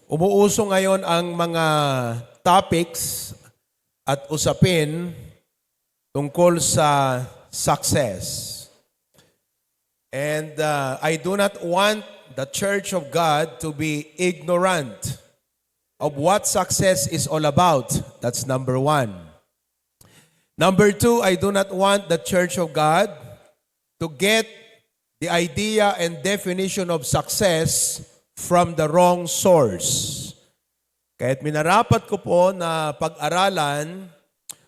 Umuuso ngayon ang mga topics at usapin tungkol sa success. And I do not want the Church of God to be ignorant of what success is all about. That's number one. Number two, I do not want the Church of God to get the idea and definition of success from the wrong source. Kahit minarapat ko po na pag-aralan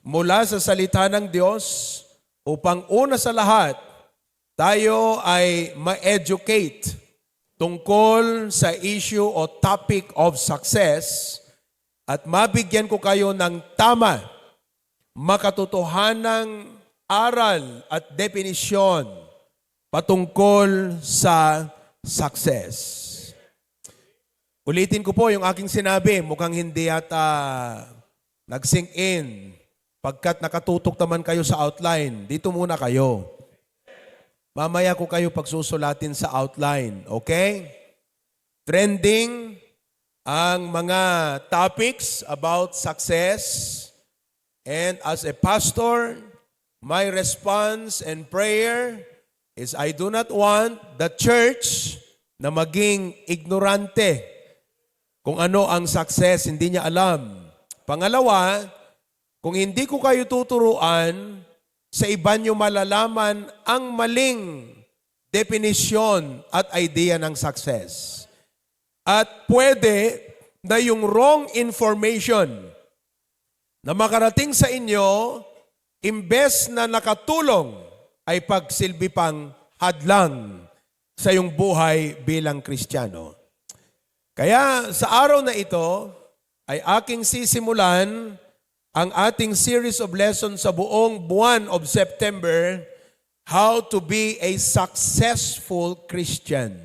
mula sa salita ng Diyos upang una sa lahat, tayo ay ma-educate tungkol sa issue o topic of success at mabigyan ko kayo ng tama, makatotohanang aral at definisyon patungkol sa success. Ulitin ko po yung aking sinabi, mukhang hindi yata nag-sink in. Pagkat nakatutok naman kayo sa outline, dito muna kayo. Mamaya ko kayo pagsusulatin sa outline, okay? Trending ang mga topics about success. And as a pastor, my response and prayer is I do not want the church na maging ignorante kung ano ang success, hindi niya alam. Pangalawa, kung hindi ko kayo tuturuan, sa iba niyo malalaman ang maling definisyon at idea ng success. At pwede na yung wrong information na makarating sa inyo, imbes na nakatulong, ay pagsilbi pang hadlang sa iyong buhay bilang Kristiyano. Kaya sa araw na ito ay aking sisimulan ang ating series of lessons sa buong buwan of September, How to be a Successful Christian.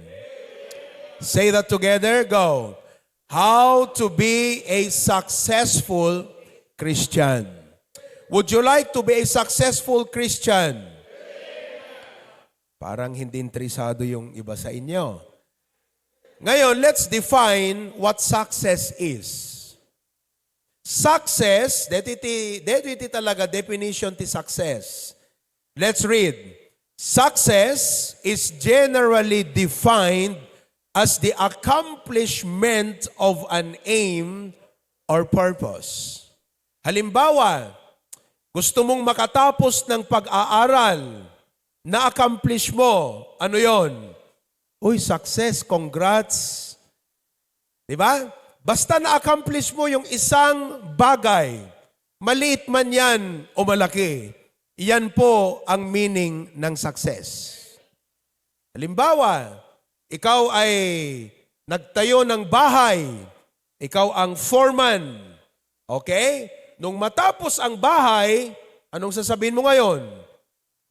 Say that together, go. How to be a successful Christian. Would you like to be a successful Christian? Parang hindi interesado yung iba sa inyo. Ngayon, let's define what success is. Success, dito talaga definition ti success. Let's read. Success is generally defined as the accomplishment of an aim or purpose. Halimbawa, gusto mong makatapos ng pag-aaral, na-accomplish mo, ano yon? Uy, success, congrats. Diba? Basta na-accomplish mo yung isang bagay, maliit man yan o malaki, iyan po ang meaning ng success. Halimbawa, ikaw ay nagtayo ng bahay, ikaw ang foreman, okay? Nung matapos ang bahay, anong sasabihin mo ngayon?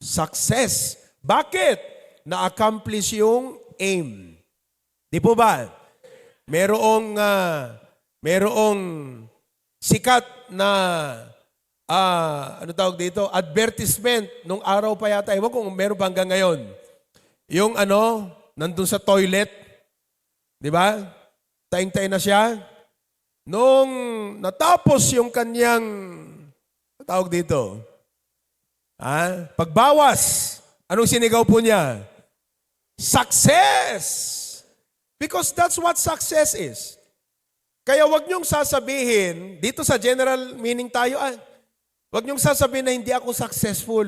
Success. Bakit? Na-accomplish yung aim. Di po ba? Merong sikat na ano tawag dito? Advertisement nung araw pa yata. Ewan kung meron pa hanggang ngayon. Yung nandun sa toilet. Di ba? Taing-taing na siya. Nung natapos yung kanyang tawag dito? Pagbawas. Anong sinigaw po niya? Success! Because that's what success is. Kaya wag niyong sasabihin, dito sa general meaning tayo, wag niyong sasabihin na hindi ako successful.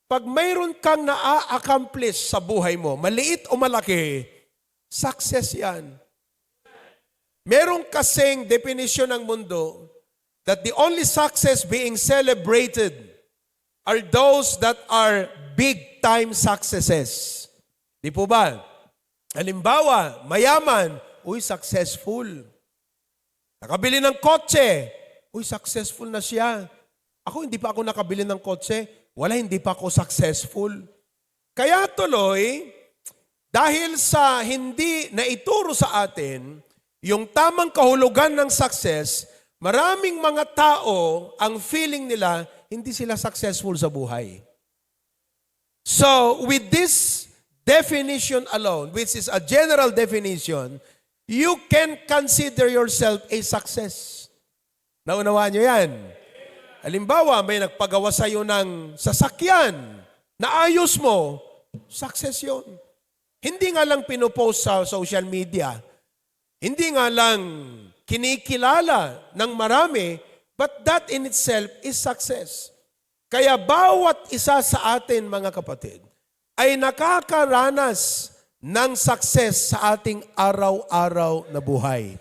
Pag mayroon kang na-accomplish sa buhay mo, maliit o malaki, success yan. Meron kasing definition ng mundo that the only success being celebrated are those that are big-time successes. Di po ba? Halimbawa, mayaman, uy, successful. Nakabili ng kotse, uy, successful na siya. Ako, hindi pa ako nakabili ng kotse, wala, hindi pa ako successful. Kaya tuloy, dahil sa hindi na ituro sa atin, yung tamang kahulugan ng success, maraming mga tao, ang feeling nila, hindi sila successful sa buhay. So, with this definition alone, which is a general definition, you can consider yourself a success. Naunawaan nyo yan? Halimbawa, may nagpagawa sa'yo ng sasakyan na ayos mo, success yun. Hindi nga lang pinopost sa social media, hindi nga lang kinikilala ng marami, but that in itself is success. Kaya bawat isa sa atin, mga kapatid, ay nakakaranas ng success sa ating araw-araw na buhay.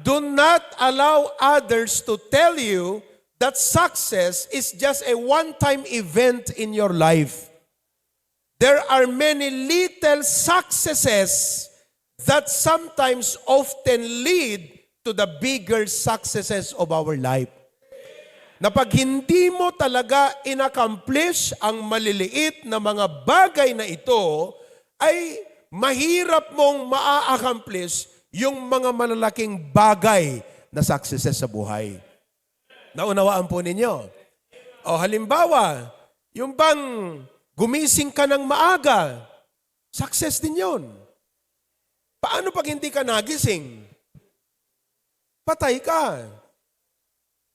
Do not allow others to tell you that success is just a one-time event in your life. There are many little successes that sometimes often lead to the bigger successes of our life. Na pag hindi mo talaga inaccomplish ang maliliit na mga bagay na ito, ay mahirap mong maa-accomplish yung mga malalaking bagay na successes sa buhay. Naunawaan po ninyo? O halimbawa, yung bang gumising ka ng maaga, success din yun. Paano pag hindi ka nagising? Patay ka.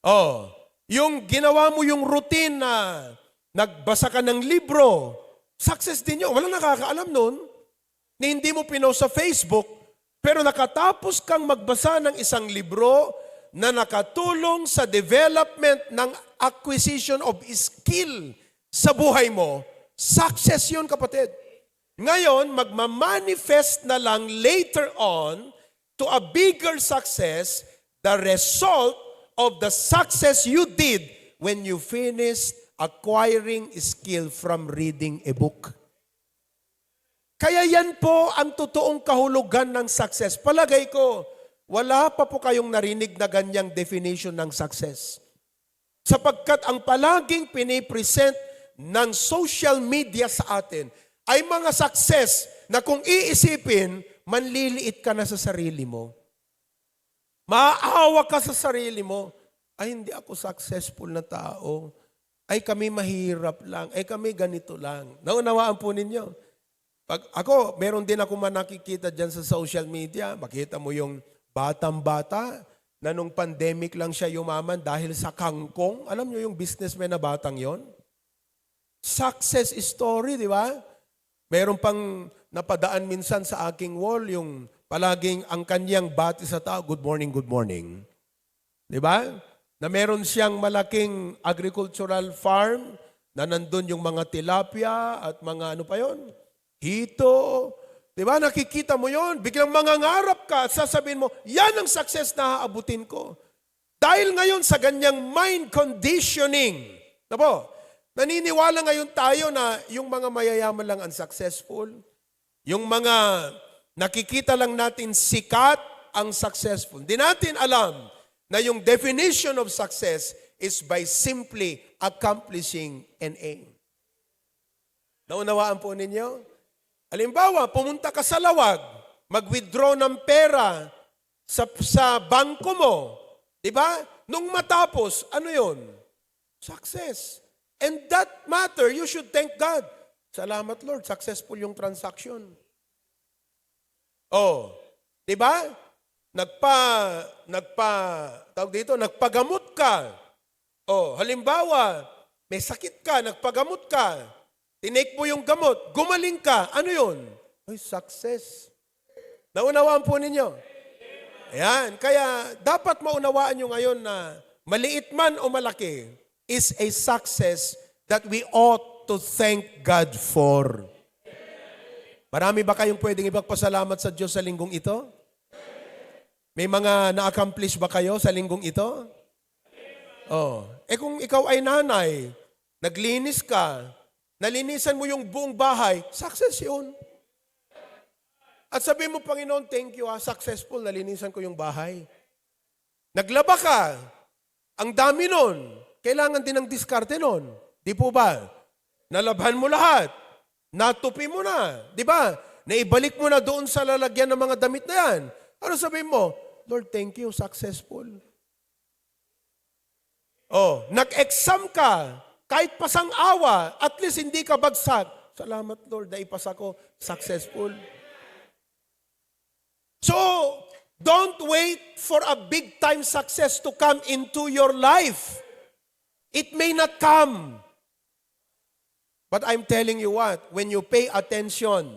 O, yung ginawa mo yung routine na nagbasa ka ng libro, success din yun. Walang nakakaalam nun na hindi mo pinost sa Facebook, pero nakatapos kang magbasa ng isang libro na nakatulong sa development ng acquisition of skill sa buhay mo, success yun, kapatid. Ngayon, magmamanifest na lang later on to a bigger success, the result of the success you did when you finished acquiring skill from reading a book. Kaya yan po ang totoong kahulugan ng success. Palagay ko, wala pa po kayong narinig na ganyang definition ng success. Sapagkat ang palaging pinipresent ng social media sa atin ay mga success na kung iisipin, manliliit ka na sa sarili mo. Maaawa ka sa sarili mo. Ay, hindi ako successful na tao. Ay, kami mahirap lang. Ay, kami ganito lang. Naunawaan po ninyo. Pag ako, meron din ako nakikita dyan sa social media. Makita mo yung batang-bata na nung pandemic lang siya yumaman dahil sa kangkong. Alam nyo yung businessman na batang yon? Success story, di ba? Meron pang napadaan minsan sa aking wall yung palaging ang kanyang bati sa tao, good morning, good morning. Di ba? Na meron siyang malaking agricultural farm na nandun yung mga tilapia at mga ano pa yon, hito. Di ba? Nakikita mo yon, biglang mangangarap ka at sasabihin mo, yan ang success na aabutin ko. Dahil ngayon sa ganyang mind conditioning, na po, naniniwala ngayon tayo na yung mga mayayaman lang ang successful, yung mga nakikita lang natin sikat ang successful. Hindi natin alam na yung definition of success is by simply accomplishing an aim. Naunawaan po ninyo? Halimbawa, pumunta ka sa lawag, mag-withdraw ng pera sa bangko mo. Diba? Nung matapos, ano yun? Success. And that matter, you should thank God. Salamat Lord, successful yung transaction. Oh, di ba? Nagpagamot ka. Oh, halimbawa, may sakit ka, nagpagamot ka. Tinake mo yung gamot, gumaling ka. Ano yun? Ay, success. Naunawaan po ninyo? Ayan, kaya dapat maunawaan nyo ngayon na maliit man o malaki is a success that we ought to thank God for. Marami ba kayong pwedeng ipagpasalamat sa Diyos sa linggong ito? May mga na-accomplish ba kayo sa linggong ito? Oh. Kung ikaw ay nanay, naglinis ka, nalinisan mo yung buong bahay, success yun. At sabi mo, Panginoon, thank you, successful, nalinisan ko yung bahay. Naglaba ka, ang dami nun, kailangan din ng diskarte nun. Di po ba? Nalabhan mo lahat. Natupi mo na, di ba? Naibalik mo na doon sa lalagyan ng mga damit na yan. Ano sabihin mo? Lord, thank you, successful. Oh, nag-exam ka, kahit pasang awa, at least hindi ka bagsak. Salamat Lord, naipasa ko, successful. So, don't wait for a big time success to come into your life. It may not come. But I'm telling you what, when you pay attention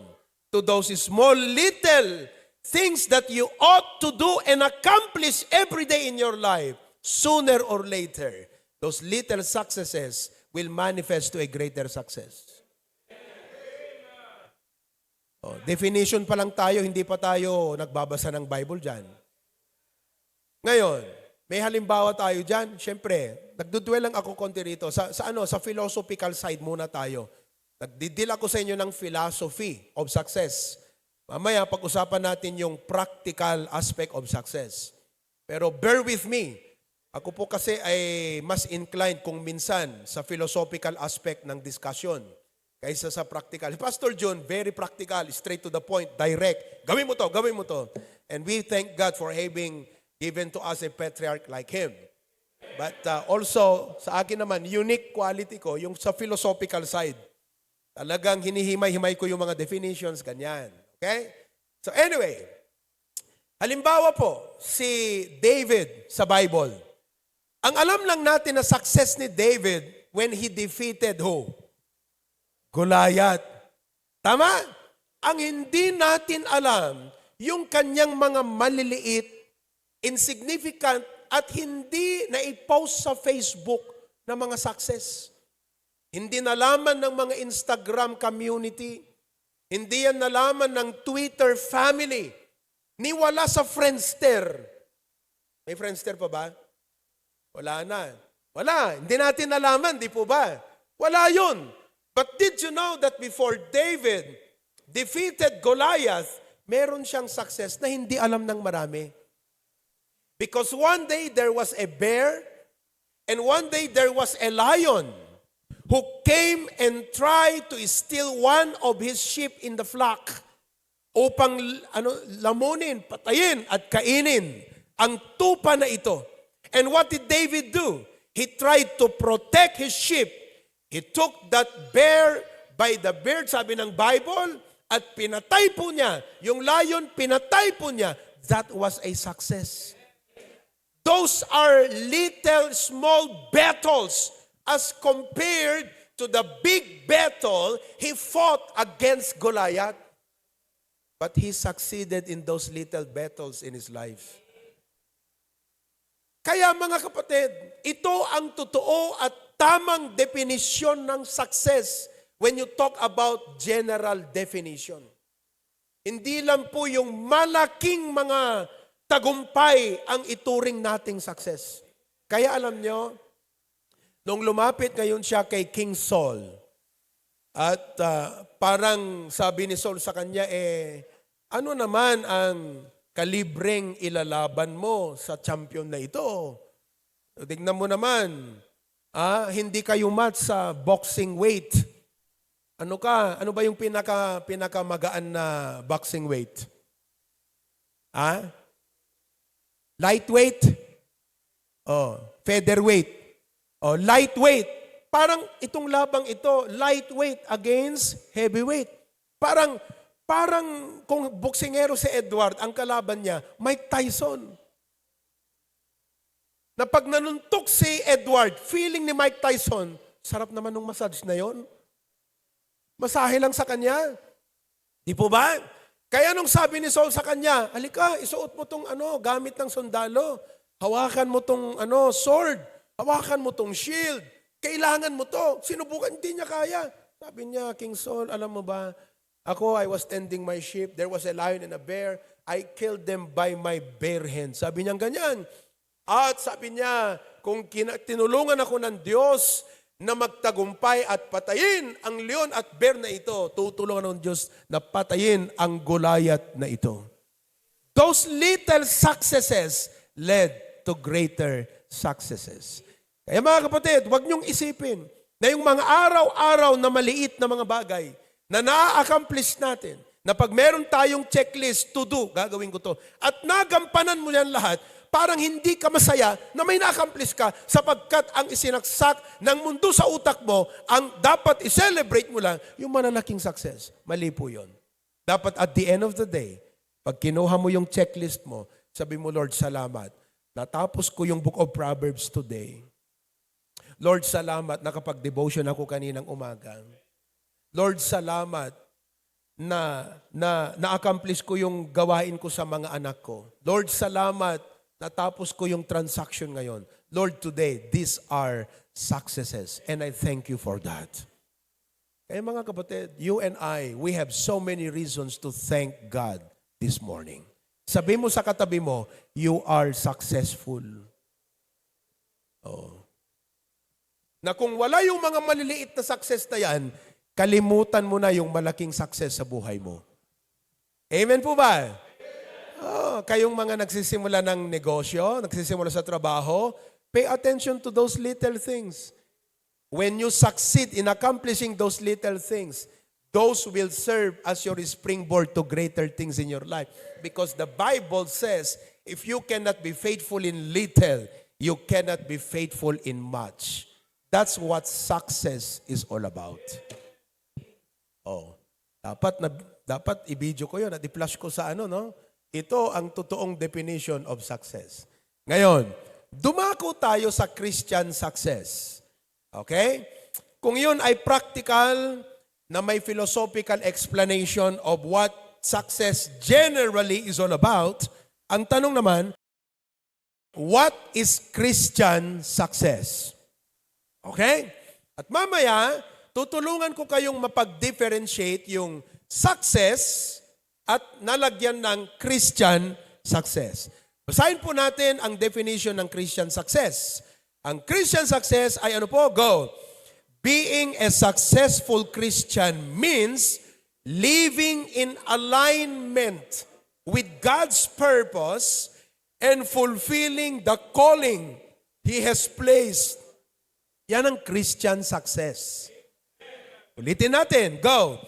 to those small little things that you ought to do and accomplish every day in your life, sooner or later, those little successes will manifest to a greater success. Oh, definition pa lang tayo, hindi pa tayo nagbabasa ng Bible dyan. Ngayon, may halimbawa tayo dyan. Siyempre, nagdudwell lang ako konti rito. Sa philosophical side muna tayo. Nagdidil ako sa inyo ng philosophy of success. Mamaya, pag-usapan natin yung practical aspect of success. Pero bear with me. Ako po kasi ay mas inclined kung minsan sa philosophical aspect ng discussion kaysa sa practical. Pastor John, very practical, straight to the point, direct. Gawin mo to, gawin mo to. And we thank God for having given to us a patriarch like him. But also, sa akin naman, unique quality ko, yung sa philosophical side. Talagang hinihimay-himay ko yung mga definitions, ganyan. Okay? So anyway, halimbawa po, si David sa Bible. Ang alam lang natin na success ni David when he defeated who? Goliath. Tama? Ang hindi natin alam, yung kanyang mga maliliit, insignificant, at hindi na i-post sa Facebook na mga success. Hindi nalaman ng mga Instagram community. Hindi yan nalaman ng Twitter family. Ni wala sa Friendster. May Friendster pa ba? Wala na. Wala. Hindi natin nalaman, di po ba? Wala yun. But did you know that before David defeated Goliath, meron siyang success na hindi alam ng marami? Because one day there was a bear, and one day there was a lion who came and tried to steal one of his sheep in the flock upang lamunin, patayin at kainin ang tupa na ito. And what did David do? He tried to protect his sheep. He took that bear by the beard, sabi ng Bible, at pinatay po niya. Yung lion, pinatay po niya. That was a success. Those are little small battles as compared to the big battle he fought against Goliath. But he succeeded in those little battles in his life. Kaya mga kapatid, ito ang totoo at tamang definisyon ng success when you talk about general definition. Hindi lang po yung malaking mga tagumpay ang ituring nating success. Kaya alam nyo, nung lumapit ngayon siya kay King Saul, at parang sabi ni Saul sa kanya, ano naman ang kalibreng ilalaban mo sa champion na ito? Tignan mo naman, hindi kayo match sa boxing weight. Ano ka? Ano ba yung pinakamagaan na boxing weight? Lightweight? Featherweight? Lightweight? Parang itong labang ito, lightweight against heavyweight. Parang kung boksingero si Edward, ang kalaban niya, Mike Tyson. Na pag nanuntok si Edward, feeling ni Mike Tyson, sarap naman ng massage na yon. Masahe lang sa kanya. Di po ba? Kaya nung sabi ni Saul sa kanya, halika, isuot mo tong gamit ng sundalo. Hawakan mo tong sword. Hawakan mo tong shield. Kailangan mo to. Sinubukan, hindi niya kaya. Sabi niya, King Saul, alam mo ba, I was tending my sheep. There was a lion and a bear. I killed them by my bare hands. Sabi niya ganyan. At sabi niya, kung tinulungan ako ng Diyos na magtagumpay at patayin ang leon at bear na ito, tutulungan ng Diyos na patayin ang Goliath na ito. Those little successes led to greater successes. Kaya mga kapatid, huwag niyong isipin na yung mga araw-araw na maliit na mga bagay na na-accomplish natin, na pag meron tayong checklist to do, gagawin ko to, at nagampanan mo yan lahat, parang hindi ka masaya na may na-accomplish ka sapagkat ang isinaksak ng mundo sa utak mo, ang dapat i-celebrate mo lang, yung malalaking success. Mali po yun. Dapat at the end of the day, Pag kinuha mo yung checklist mo, sabi mo, Lord, salamat. Natapos ko yung Book of Proverbs today. Lord, salamat, nakapag-devotion ako kaninang umaga. Lord, salamat na-accomplish ko yung gawain ko sa mga anak ko. Lord, salamat, natapos ko yung transaction ngayon. Lord, today, these are successes, and I thank you for that. Kaya mga kapatid, you and I, we have so many reasons to thank God this morning. Sabi mo sa katabi mo, you are successful. Oh. Na kung wala yung mga maliliit na success na yan, kalimutan mo na yung malaking success sa buhay mo. Amen po ba? Oh, kayong mga nagsisimula ng negosyo, nagsisimula sa trabaho, pay attention to those little things. When you succeed in accomplishing those little things, those will serve as your springboard to greater things in your life. Because the Bible says, if you cannot be faithful in little, you cannot be faithful in much. That's what success is all about. Oh, dapat i-video ko 'yon at i-flash ko sa no? Ito ang totoong definition of success. Ngayon, dumako tayo sa Christian success. Okay? Kung 'yun ay practical na may philosophical explanation of what success generally is all about, ang tanong naman, what is Christian success? Okay? At mamaya, tutulungan ko kayong mapag-differentiate yung success at nalagyan ng Christian success. Basahin po natin ang definition ng Christian success. Ang Christian success ay ano po? Go! Being a successful Christian means living in alignment with God's purpose and fulfilling the calling He has placed. Yan ang Christian success. Ulitin natin. Go.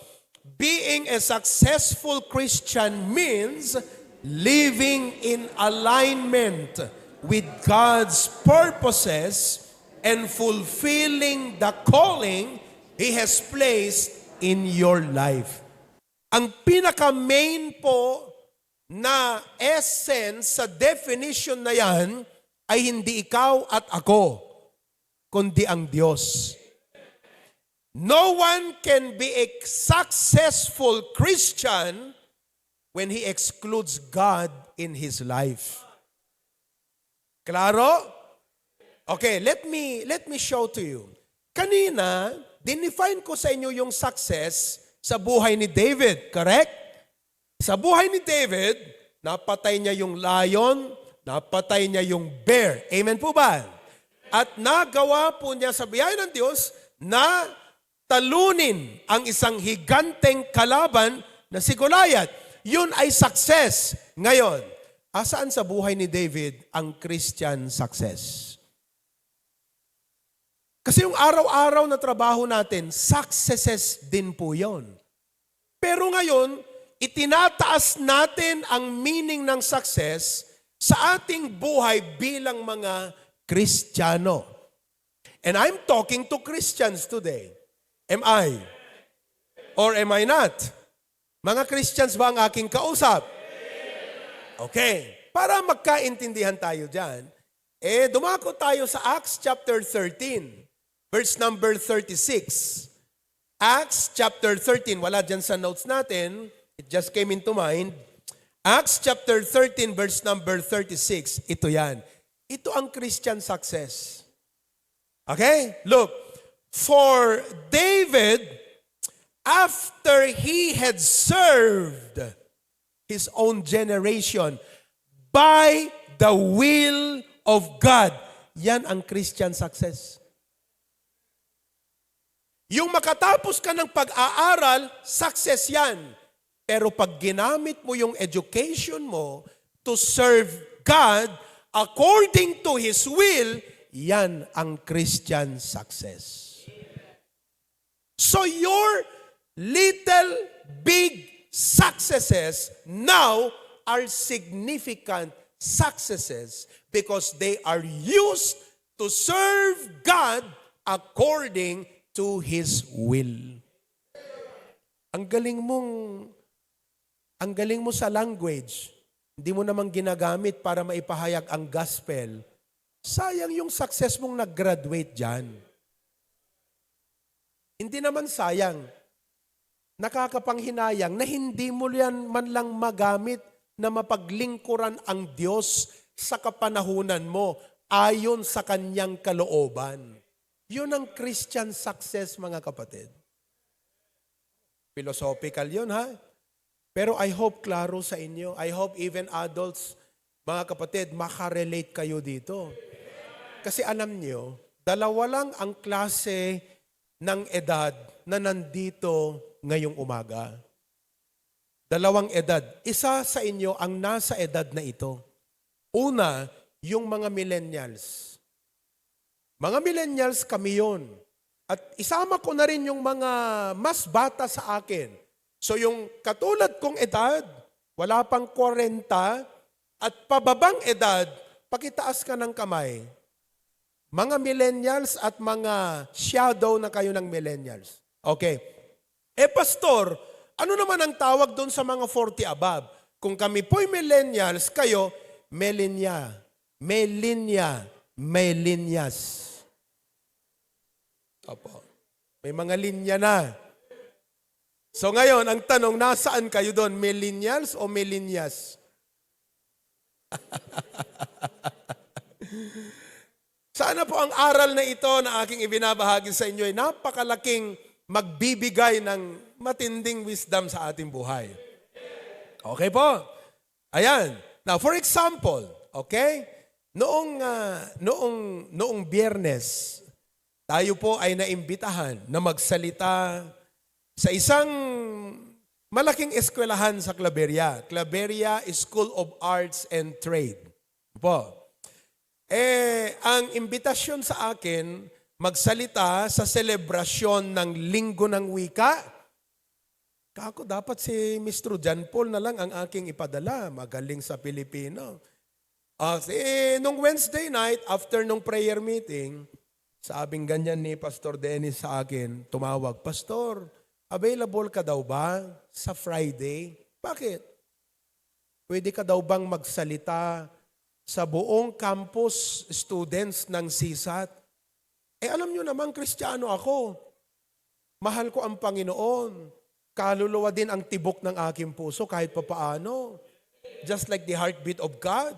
Being a successful Christian means living in alignment with God's purposes and fulfilling the calling He has placed in your life. Ang pinaka-main po na essence sa definition na yan ay hindi ikaw at ako, kundi ang Diyos. No one can be a successful Christian when he excludes God in his life. Klaro? Okay, let me show to you. Kanina, dinefine ko sa inyo yung success sa buhay ni David, correct? Sa buhay ni David, napatay niya yung lion, napatay niya yung bear. Amen po ba? At nagawa po niya sa biyaya ng Diyos na talunin ang isang higanteng kalaban na si Goliath. Yun ay success. Ngayon, asaan sa buhay ni David ang Christian success? Kasi yung araw-araw na trabaho natin, successes din po yun. Pero ngayon, itinataas natin ang meaning ng success sa ating buhay bilang mga Kristiyano. And I'm talking to Christians today. Am I? Or am I not? Mga Christians ba ang aking kausap? Okay. Para magkaintindihan tayo dyan, dumako tayo sa Acts chapter 13, verse number 36. Acts chapter 13, wala dyan sa notes natin, it just came into mind. Acts chapter 13, verse number 36. Ito yan. Ito ang Christian success. Okay? Look. For David, after he had served his own generation by the will of God, yan ang Christian success. Yung makatapos ka ng pag-aaral, success yan. Pero pag ginamit mo yung education mo to serve God according to His will, yan ang Christian success. So your little, big successes now are significant successes because they are used to serve God according to His will. Ang galing mong Ang galing mo sa language, hindi mo naman ginagamit para maipahayag ang gospel, sayang yung success mong nag-graduate dyan. Hindi naman sayang. Nakakapanghinayang na hindi mo yan man lang magamit na mapaglingkuran ang Diyos sa kapanahunan mo ayon sa kanyang kalooban. Yun ang Christian success, mga kapatid. Philosophical yun, ha? Pero I hope klaro sa inyo. I hope even adults, mga kapatid, makarelate kayo dito. Kasi alam nyo, dalawa lang ang klase ng edad na nandito ngayong umaga. Dalawang edad. Isa sa inyo ang nasa edad na ito. Una, yung mga millennials. Mga millennials kami yun. At isama ko na rin yung mga mas bata sa akin. So yung katulad kong edad, wala pang 40, at pababang edad, pakitaas ka ng kamay. Mga millennials at mga shadow na kayo ng millennials. Okay. Pastor, ano naman ang tawag doon sa mga 40 above? Kung kami po'y millennials, kayo, millennia, millennias. Opo. May mga linya na. So ngayon, ang tanong, nasaan kayo doon? Millennials o millennias? Sana po ang aral na ito na aking ibinabahagi sa inyo ay napakalaking magbibigay ng matinding wisdom sa ating buhay. Okay po? Ayan. Now, for example, okay? Noong Biyernes, tayo po ay naimbitahan na magsalita sa isang malaking eskwelahan sa Claveria. Claveria School of Arts and Trade. Po. Ang imbitasyon sa akin, magsalita sa selebrasyon ng Linggo ng Wika. Kako, dapat si Mr. John Paul na lang ang aking ipadala. Magaling sa Pilipino. Nung Wednesday night, after nung prayer meeting, sabing ganyan ni Pastor Dennis sa akin, tumawag, Pastor, available ka daw ba sa Friday? Bakit? Pwede ka daw bang magsalita sa buong campus students ng CSAT? Alam nyo naman, Kristiyano ako. Mahal ko ang Panginoon. Kaluluwa din ang tibok ng aking puso kahit papaano. Just like the heartbeat of God.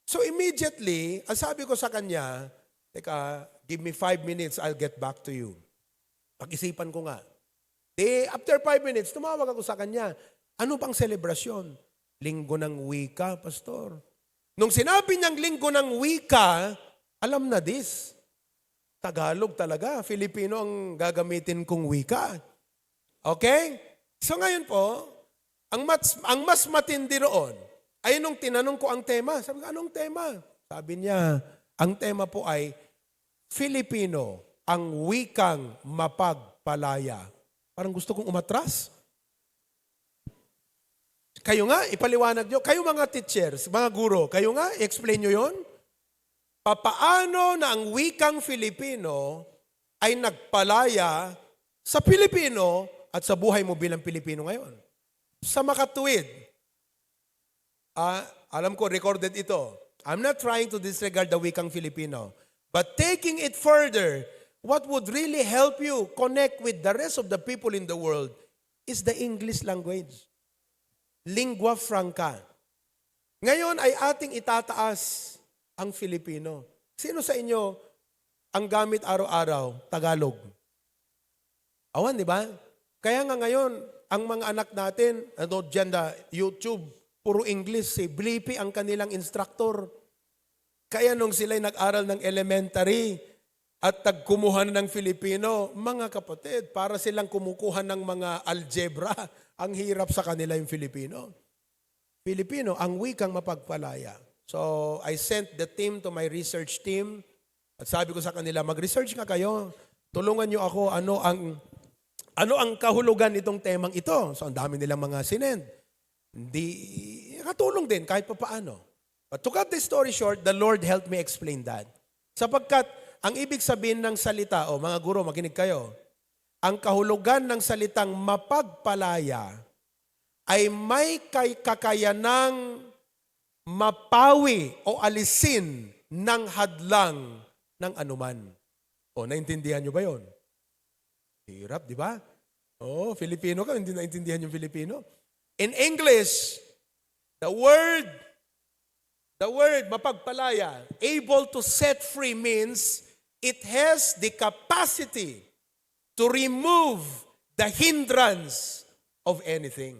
So immediately, ang sabi ko sa kanya, teka, give me 5 minutes, I'll get back to you. Pag-isipan ko nga. After 5 minutes, tumawag ako sa kanya. Ano pang selebrasyon? Linggo ng Wika, Pastor. Nung sinabi niyang Linggo ng Wika, alam na this. Tagalog talaga. Filipino ang gagamitin kong wika. Okay? So ngayon po, ang mas matindi roon, ay nung tinanong ko ang tema. Sabi ko, anong tema? Sabi niya, ang tema po ay Filipino, ang wikang mapagpalaya. Parang gusto kong umatras. Kayo nga, ipaliwanag nyo. Kayo mga teachers, mga guro, kayo nga, explain nyo yon. Papaano na ang wikang Filipino ay nagpalaya sa Pilipino at sa buhay mo bilang Pilipino ngayon? Sa makatuwid, alam ko, recorded ito. I'm not trying to disregard the wikang Filipino. But taking it further, what would really help you connect with the rest of the people in the world is the English language. Lingua franca. Ngayon ay ating itataas ang Filipino. Sino sa inyo ang gamit araw-araw? Tagalog. Awan, di ba? Kaya nga ngayon, ang mga anak natin, YouTube, puro English, si Blippi ang kanilang instructor. Kaya nung sila'y nag-aral ng elementary at kumuha ng Filipino, mga kapatid, para silang kumukuha ng mga algebra, ang hirap sa kanila yung Filipino. Filipino, ang wikang mapagpalaya. So, I sent the team to my research team at sabi ko sa kanila, mag-research nga kayo. Tulungan nyo ako ano ang kahulugan itong temang ito. So, ang dami nilang mga sinend. Katulong din kahit pa paano. But to cut the story short, the Lord helped me explain that. Sapagkat, ang ibig sabihin ng salita, mga guro, makinig kayo, ang kahulugan ng salitang mapagpalaya ay may kakayanang mapawi o alisin ng hadlang ng anuman. O, naintindihan nyo ba yon? Hirap, di ba? O, Filipino ka, hindi naintindihan yung Filipino. In English, the word mapagpalaya, able to set free means it has the capacity to remove the hindrance of anything.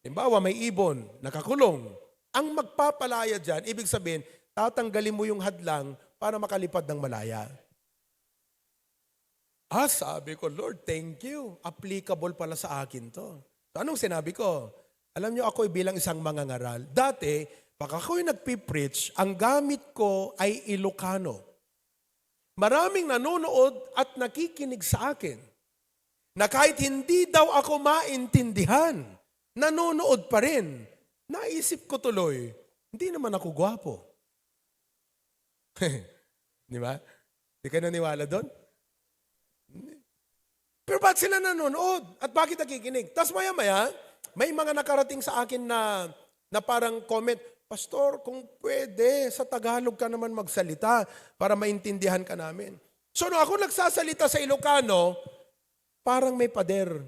Halimbawa, may ibon, nakakulong. Ang magpapalaya dyan, ibig sabihin, tatanggalin mo yung hadlang para makalipad ng malaya. Sabi ko, Lord, thank you. Applicable pala sa akin to. So, anong sinabi ko? Alam nyo, ako'y bilang isang mangangaral. Dati, pag ako'y nagpipreach, ang gamit ko ay Ilocano. Maraming nanonood at nakikinig sa akin na kahit hindi daw ako maintindihan, nanonood pa rin. Naisip ko tuloy, hindi naman ako gwapo. Di ba? Di ka naniwala doon? Pero ba't sila nanonood? At bakit nakikinig? Tapos maya-maya, may mga nakarating sa akin na parang comment, Pastor, kung pwede, sa Tagalog ka naman magsalita para maintindihan ka namin. So, no, ako nagsasalita sa Ilocano, parang may pader.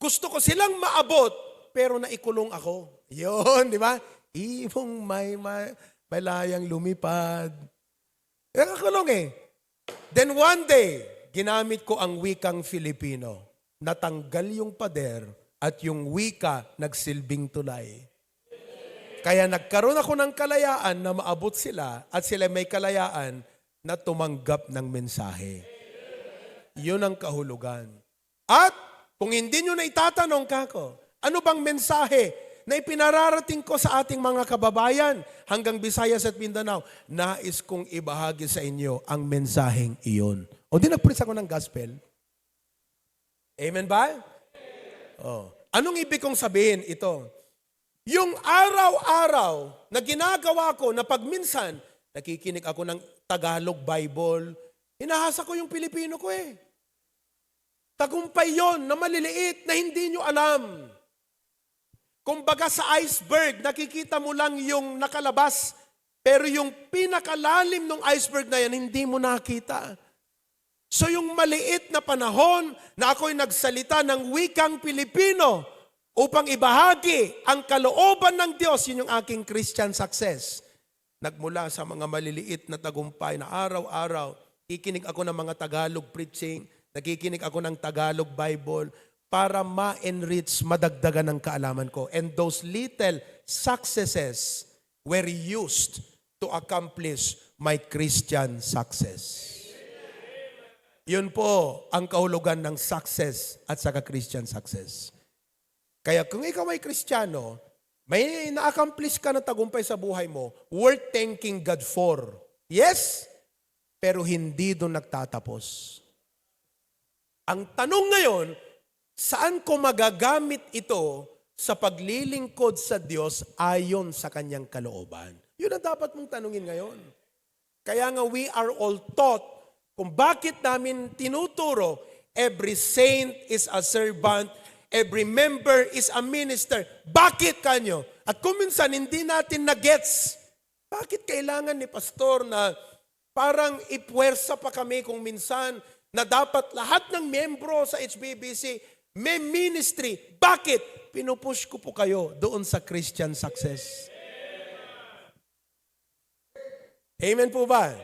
Gusto ko silang maabot, pero naikulong ako. Yun, di ba? Ibong may malayang lumipad. Nakakulong eh. Then one day, ginamit ko ang wikang Filipino. Natanggal yung pader at yung wika nagsilbing tulay. Kaya nagkaroon ako ng kalayaan na maabot sila at sila may kalayaan na tumanggap ng mensahe. Yun ang kahulugan. At kung hindi nyo na itatanong kako, ano bang mensahe na ipinararating ko sa ating mga kababayan hanggang Visayas at Mindanao, nais kong ibahagi sa inyo ang mensaheng iyon. O di nag-preach ako ng gospel. Amen ba? Oh. Anong ibig kong sabihin ito? Yung araw-araw na ginagawa ko na pagminsan, nakikinig ako ng Tagalog Bible, hinahasa ko yung Pilipino ko eh. Tagumpay yon na maliliit na hindi nyo alam. Kumbaga sa iceberg, nakikita mo lang yung nakalabas, pero yung pinakalalim ng iceberg na yan, hindi mo nakita. So yung maliit na panahon na ako'y nagsalita ng wikang Pilipino upang ibahagi ang kalooban ng Diyos, yun yung aking Christian success. Nagmula sa mga maliliit na tagumpay na araw-araw, kikinig ako ng mga Tagalog preaching, nakikinig ako ng Tagalog Bible para ma-enrich, madagdagan ng kaalaman ko. And those little successes were used to accomplish my Christian success. Yun po ang kahulugan ng success at saka Christian success. Kaya kung ikaw ay Kristiyano, may na-accomplish ka na tagumpay sa buhay mo, worth thanking God for. Yes, pero hindi doon nagtatapos. Ang tanong ngayon, saan ko magagamit ito sa paglilingkod sa Diyos ayon sa kanyang kalooban? Yun ang dapat mong tanungin ngayon. Kaya nga we are all taught kung bakit namin tinuturo, every saint is a servant, every member is a minister. Bakit kanyo? At kung minsan hindi natin na-gets, bakit kailangan ni pastor na parang ipuwersa pa kami kung minsan na dapat lahat ng membro sa HBBC may ministry. Bakit? Pinupush ko po kayo doon sa Christian success. Amen po ba?